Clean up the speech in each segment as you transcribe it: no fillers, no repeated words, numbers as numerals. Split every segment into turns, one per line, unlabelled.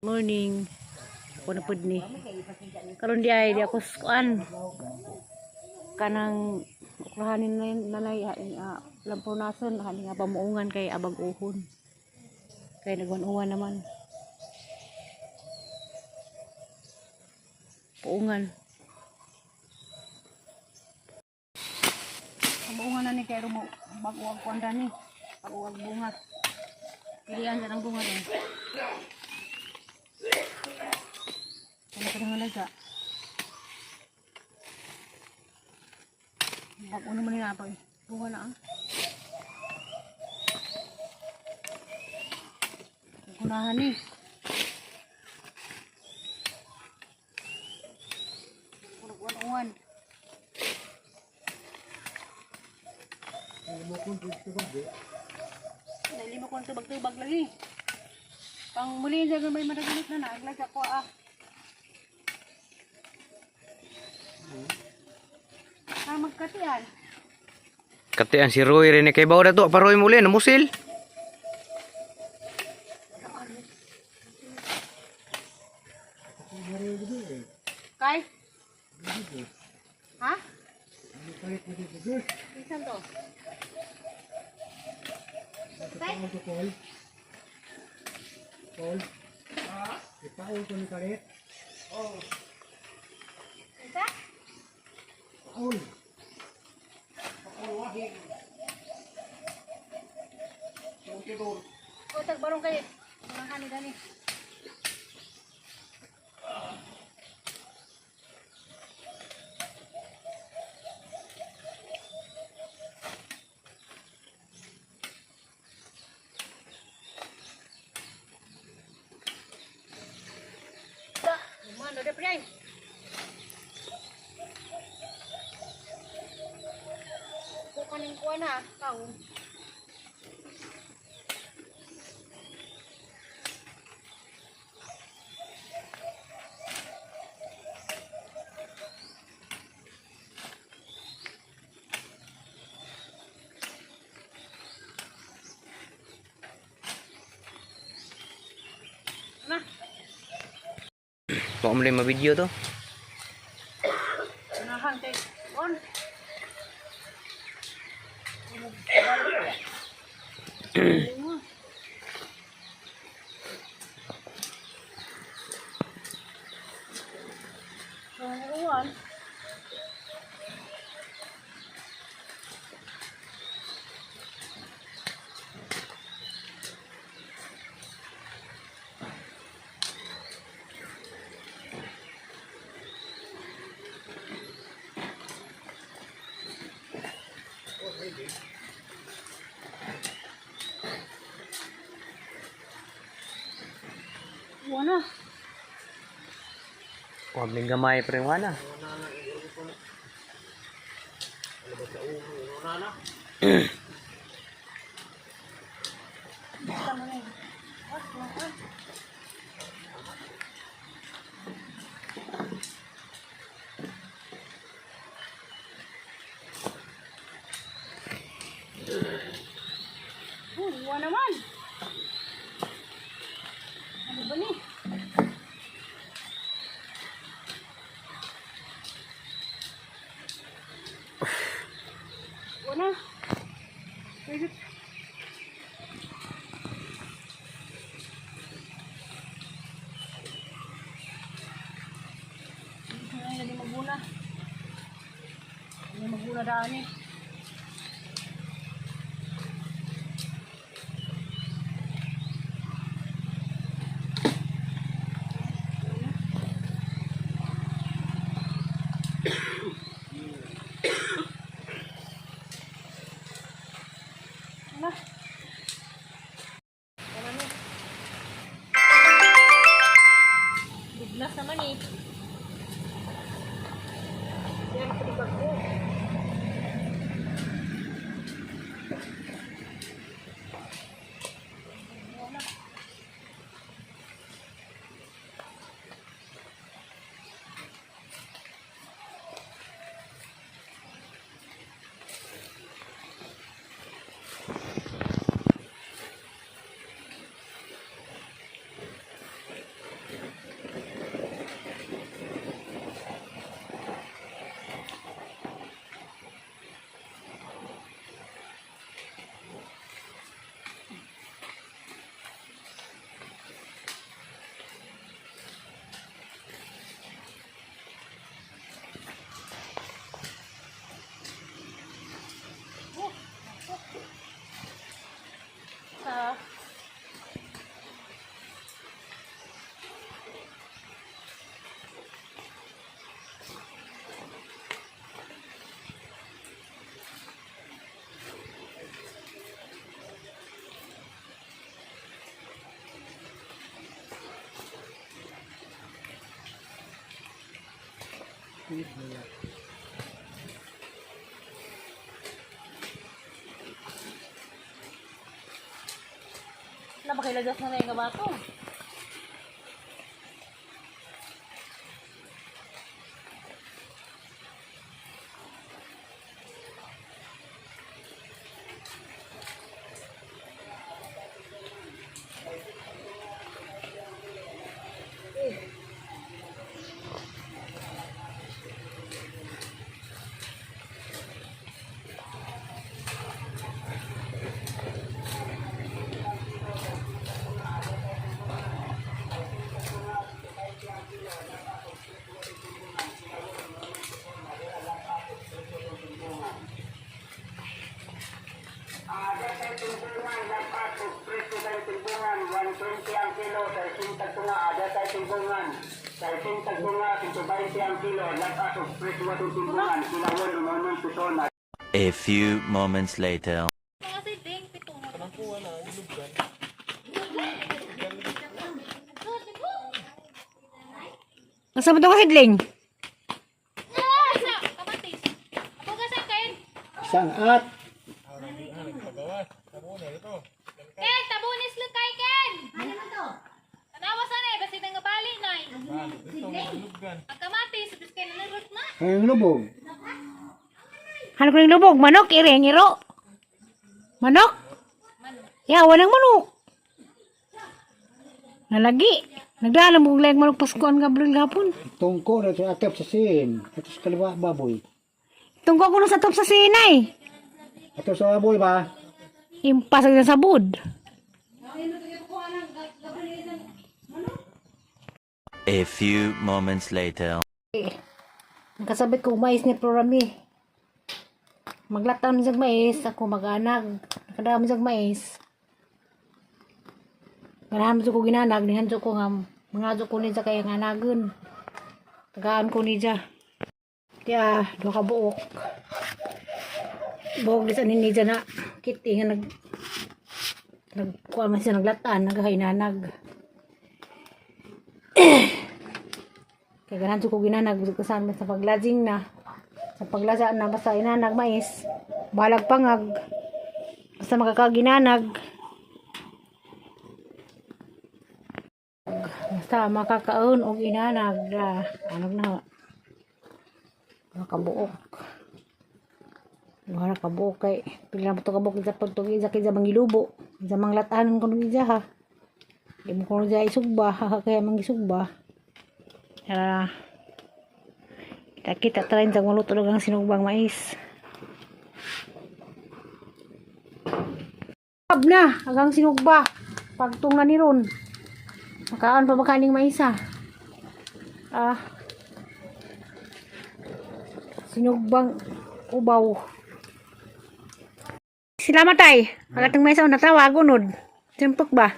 Morning. Ako na pud ni. Karon di ay di ako kuan. Kanang ukrahanin na nanay lampunason hani nga pamuungan kay abag uhon. Kay nagwan-uwan naman. Puungan. Pamuungan na ni kay rumo bago ang kuan ni. Bago ang bungat. Pilihan sa ang bunga din. Ano ka nang halaga? Bago naman ni napag. Bunga na ah. Kunahan ni. Uwan-uwan. Dali mo kung tubag-tubag lagi. Pang muli dyan may madagamit na naaglag ako ah. Ah, magkatian.
Katian si Roy rin kay bawo na to pa Roy muli namusil.
Kay? Ha? Isan to? Kay? Isa? O, tagbarong kay. Mga ni gani. Da, mano de pre. Kukanin ko na, kang. Na.
Mo muli ma-video to.
Unahan kay on. Uwan. Uwan na.
Wa mling gamay pre wana.
Tama na yun. Ah, ah. Oh, uwan naman. Ano ba ni? Uwan na. Pwede. Ay, hindi maguna. Hindi maguna daan eh. Na. Ano ni? Biglas naman eh. Yan, palibag ko. Wala ba kayo lagas na na yung bato?
Ada sa timbungan, lapas, presyo sa timbungan, 120 ang kilo, sa tagtunga, ada sa timbungan. Sa tagtunga, 120 ang kilo, lapas, presyo sa timbungan, kilawon, unonon, pison.
A few moments later.
Nasa mo to kasidling?
Sangat.
Ken, tabunis lang kay Ken! Ano to? Tanawa sana eh, basta nga bali na eh. Ang kamatis, tapos kay nalurot na.
Ang lubog.
Ano ko yung lubog? Manok, ireng, iro. Manok? Ya, walang manok. Nalagi. Nagdala mo lang manok paskuan nga blul gapon.
Tungko na ito atap sa sin. Ito sa kaliwa baboy.
Tungko ko na sa top sa sinay.
Atap sa baboy ba?
Impasag na sa bud.
A few moments later.
Nakasabit ko mais ni Prorami. Maglataw ni mais, ako mag-anag. Nakadami siyang mais. Ganahan ko ginanag, nihan ko nga mga ko ni sa kaya nga anagon. Tagaan ko ni siya. Kaya, duha ka buok. Buok di sa ni niya na kiti nga nag nagkuha man siya naglataan, nagkainanag. Kaya ganahan ko ginanag, kasama sa paglajing na. Sa paglasa na, basta inanag mais. Balag pangag. Basta makakaginanag. Basta makakaon og inanag. Ah, ano na. Makabuok. Wala kabuok kay pila mo to kabuok sa pagtug isa kay mangilubo. Sa manglatanon ko nung isa ha. Di mo ko nung isugba ha kaya mangisugba. Ah, kita kita try sa maluto lang ang sinugbang mais. Ab na, agang sinugba. Pagtung na ni ron. Makaan pa makaning mais ah. Ah. Sinugbang ubaw. Sila matay. Alatang mais ang natawag unod. Timpok ba?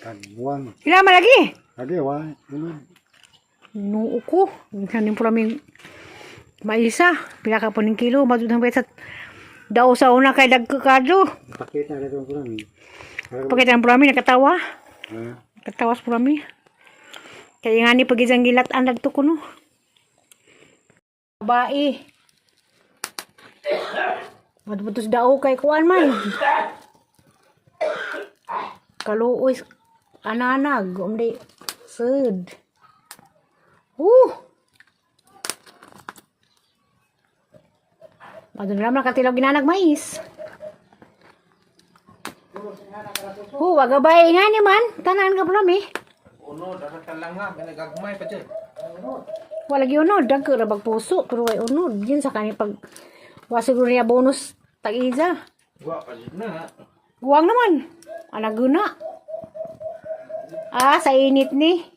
Kagbuang.
Sila malagi.
Lagi wa. Ano?
Noo ko. Minsan din po namin maisa. Pila ka po ng kilo. Matutang sa daw sa una kay dagkakado.
Pakita na ito ang kurang.
Pakita ng purami, nakatawa.
Ha?
Nakatawa sa purami. Kaya nga ni pag isang gilat ang nagto ko no. Babae. Matbutos daw kay kuan man. Kaluoy ananag. Umdi. Sud. Madun lang nakatilaw ginanag mais. Oh, waga bay nga ni man. Tanan ka pala mi.
Uno, dapat lang nga, nagagmay pa dyan.
Wala gyud unod, dagko ra bag puso, pero way unod. Yun sa kani pag wa siguro niya bonus tag-isa.
Wa pa dyan na.
Guwang naman. Anaguna. Ah, sa init ni.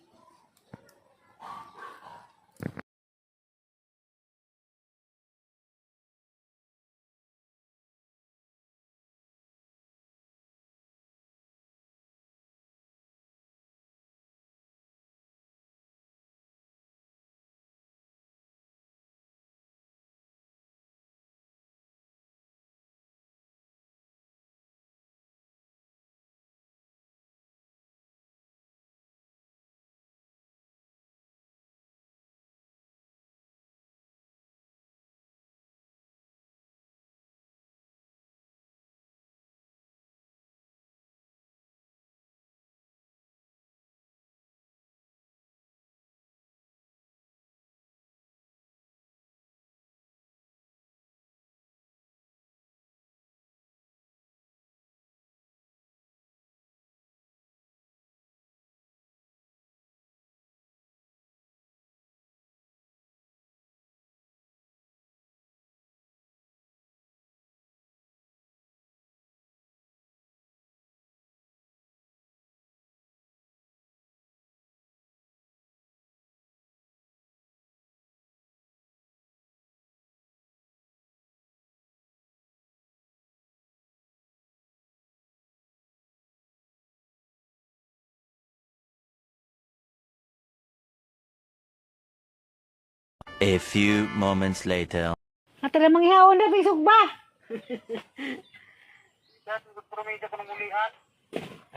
A few moments later.
Ato lang manghihaon na sugba.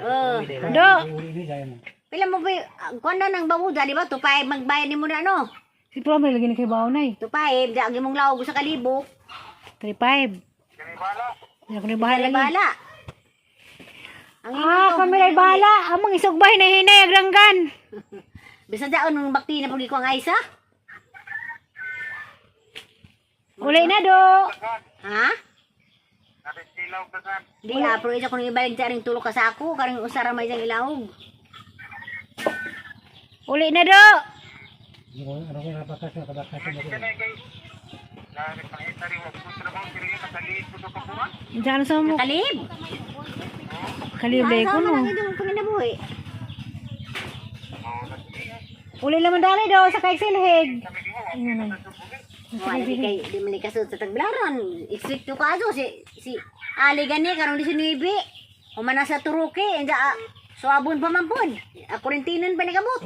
Oh.
Do.
Pila mo ba, kuan na nang babuda, di ba? Tupay, magbayad ni mo na, ano?
Si Prome lagi ni kay bawo nay.
Tupay, di mong lawag sa kalibo.
35. Hindi ako ni bahala lagi.
Bahala. Ang
Ah, kami ay bahala. Among isugba hinahinay agranggan.
Bisa daon nung bakti na pag ko ang Aisa.
Uli na do.
Ha? Di ha, pero isa ko nang ibalik dyan rin tulog ka sa ako, karing usara may diyang ilawog.
Uli na do. Diyan sa mo.
Kalib!
Kalibre ko
Sama
no.
lang itong panginabuhi.
Uli naman dali do sa kay Silhig. Ayun na.
Wala di kay di man kasud sa tagbilaran. Istrikto kaso si si Ali gani karon 19. Humana sa Turuki, inda suabon pa man pud. Kurentinan pa ni kabot.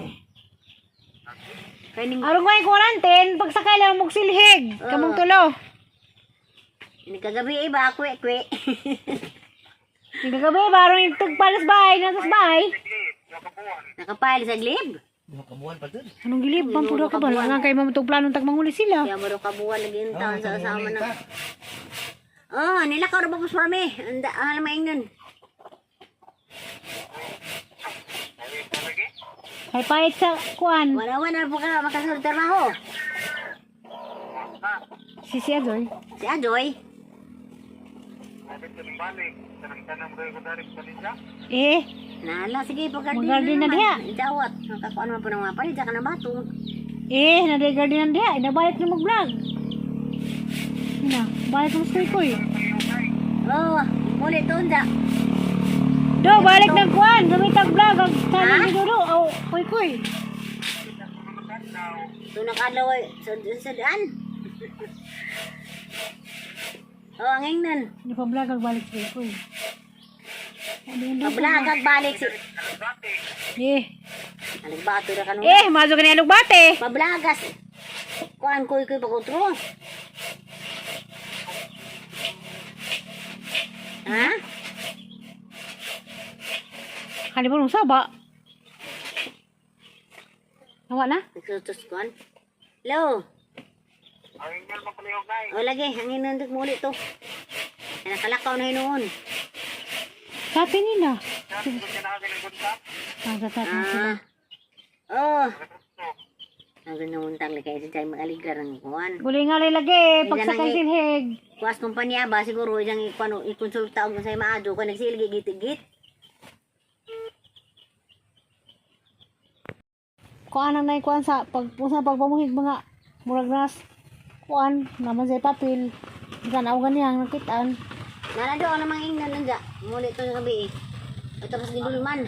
Kay ning
Aron ko ay quarantine, pagsakay lang mo silhig. Kamong tulo.
ni kagabi iba kwe kwe.
Nagkagabi barong yung tagpalas bahay, nasa bahay.
Nakapile sa glib.
Anong gilib, pampulo ka ba? Nga kay mamutog planong tagmanguli sila.
Kaya mo raw kabuwan lagi yung taon sa asawa na. Oh, nila ka ba pus parmi? Anda alam maingnon.
Kay pahit sa kuan.
Wala wala po ka makasulod trabaho.
Si si Adoy.
Si Adoy.
Eh,
Nala, sige, pagkardin
Magardin na diha.
Dawat. Nakakuan man po ng mga palit, ka na bato.
eh, naday garden diha. Inabalik na mag-vlog. Ina, balik mo sa kuy.
Oh, muli to, unja.
Do, balik ng kuan. Gamitag vlog. Ang
Ha?
channel ni Dodo. Oh, kuy kuy.
Ito nakadlaw ay, sa sa daan. Oh, ang ingnan.
Hindi pa vlog ang balik sa kuy.
Pablagag balik si...
Eh,
Alagbato na kanun.
eh, mazo ka ni alugbate.
Pablagas. Kuan kuy kuy pagutro. Ha?
Kali mo saba. Nawa na?
Nagsutos kuan. Hello. O lagi, ang inundok mo ulit to. Ay, nakalakaw na hinuon.
Sa atin nila. Ah, sa atin sila.
Ah. Oh. Ang ganda mong kay sa jay mag-aligra ng kuan.
Guli nga lagi, pagsakay
Ilan ang-
silhig.
Kuas kumpanya ba siguro iyang ikuan ikonsulta og sa maadyo ka nagsilgi git-git.
Kuan ang naikuan sa pag sa pagpamuhig mga murag nas kuan naman sa papel. Gikan aw ganiyang nakitaan.
Nana do ang namang ingnan nanja. Muli to sa gabi eh. At tapos gidulman.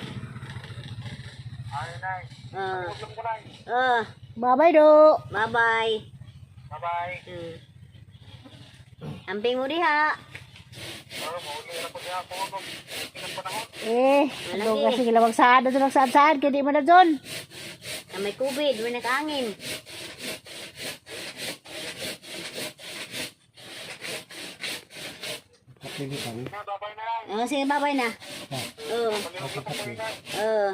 Ah. Ah,
Bye-bye do.
bye-bye. Bye-bye. Amping mo diha.
Eh,
Wala
do
eh.
kasi gilawag saad do nagsaad saad kay di man na doon.
Na may COVID, may nakaangin. Oh, sige, bye-bye na. Oo. Oo.